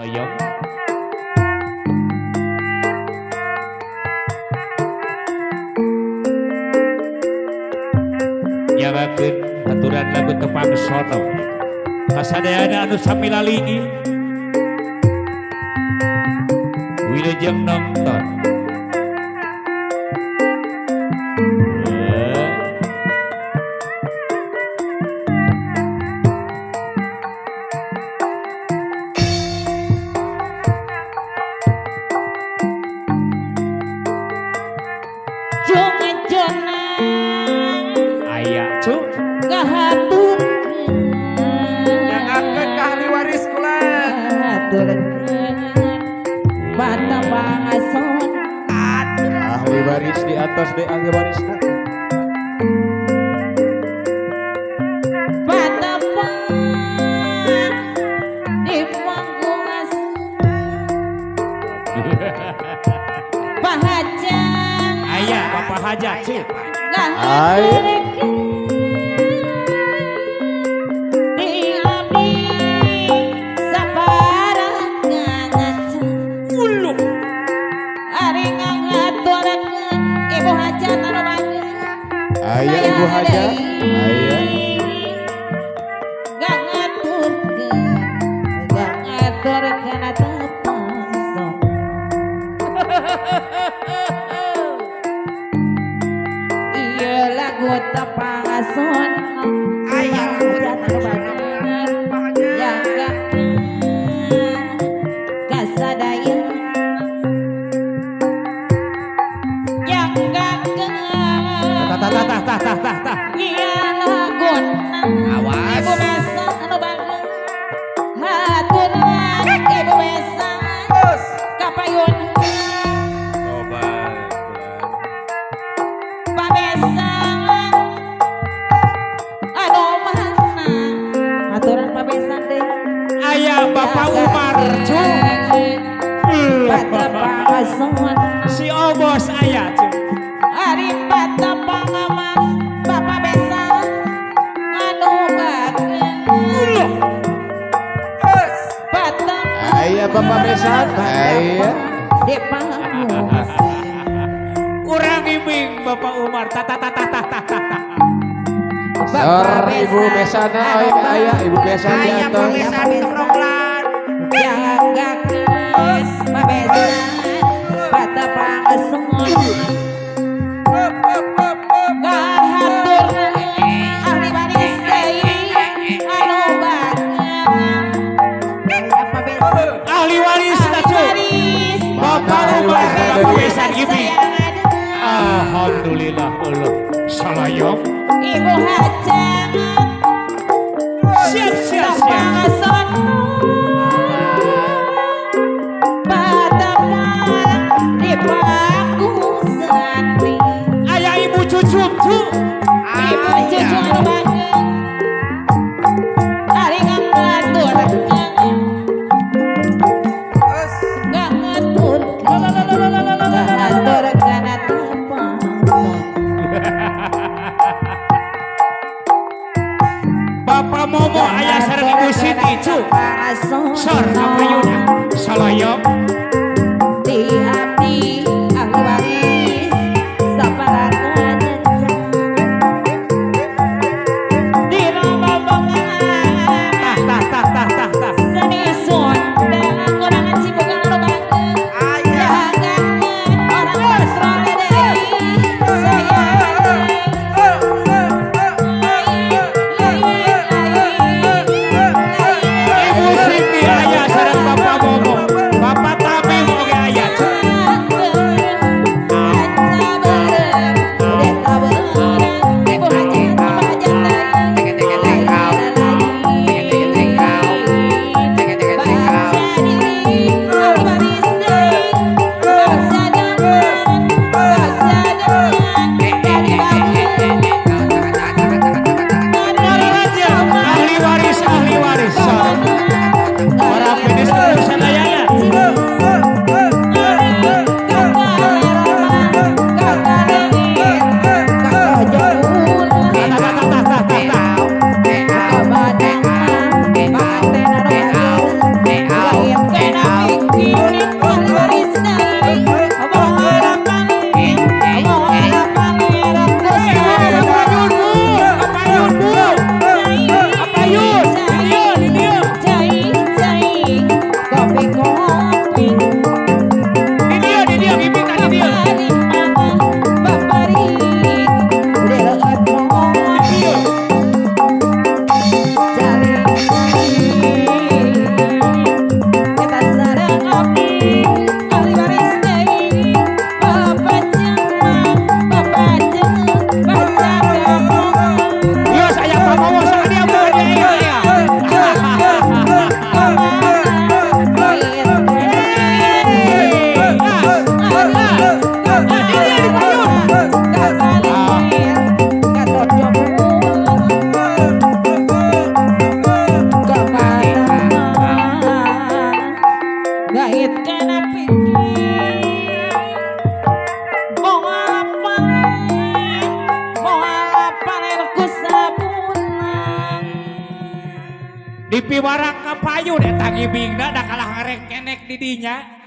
Soyong. Nyawakeun aturan lagu tepang sono. Kasadayana anu sami laligi. Wilujeng nonton. Aya cu Nyangakeun ka ahli waris kula. Ahli waris di atas deh ahli warisna. Aya Bapak Hajat cu. Aya. Uluh. Aya Ibu Hajat. Aya. Aya lagu tepang sono. Tah tah tah tah tah tah tah. Awas. Ibu Besan anu bangun haturan Ibu Besan Terus. kapayun Coba. Pabesan anu mana haturan Pabesan deui. Aya Bapak Umar cu. Patapangason Si Obos aya cu. Ari patapangaman Bapak Besan anu bangun Uluh. Terus. Aya Bapak Besan. Aya. Kurang iming Bapak Umar. Tah tah tah tah tah tah tah. Sor Ibu Besana aya aya Ibu Besan di Aya atas. Pak Besan keproklan. Up up up up. Ahli waris tah cu. Bapak Ahli Umar waris Bapak deui. Besan iming. Alhamdulillah Allah. Salayong. Ibu Hajat Siap siap siap. Aya Ibu Cucum cu. Ibu Cucu anu bangun ari ngatur Terus. ngatur ngatur kana tepang. Gait kana pikir moal panen, moal panen ku sabulan. Dipiwarang ka payun eta ngibingna da kalah ngarengkenek di dinya.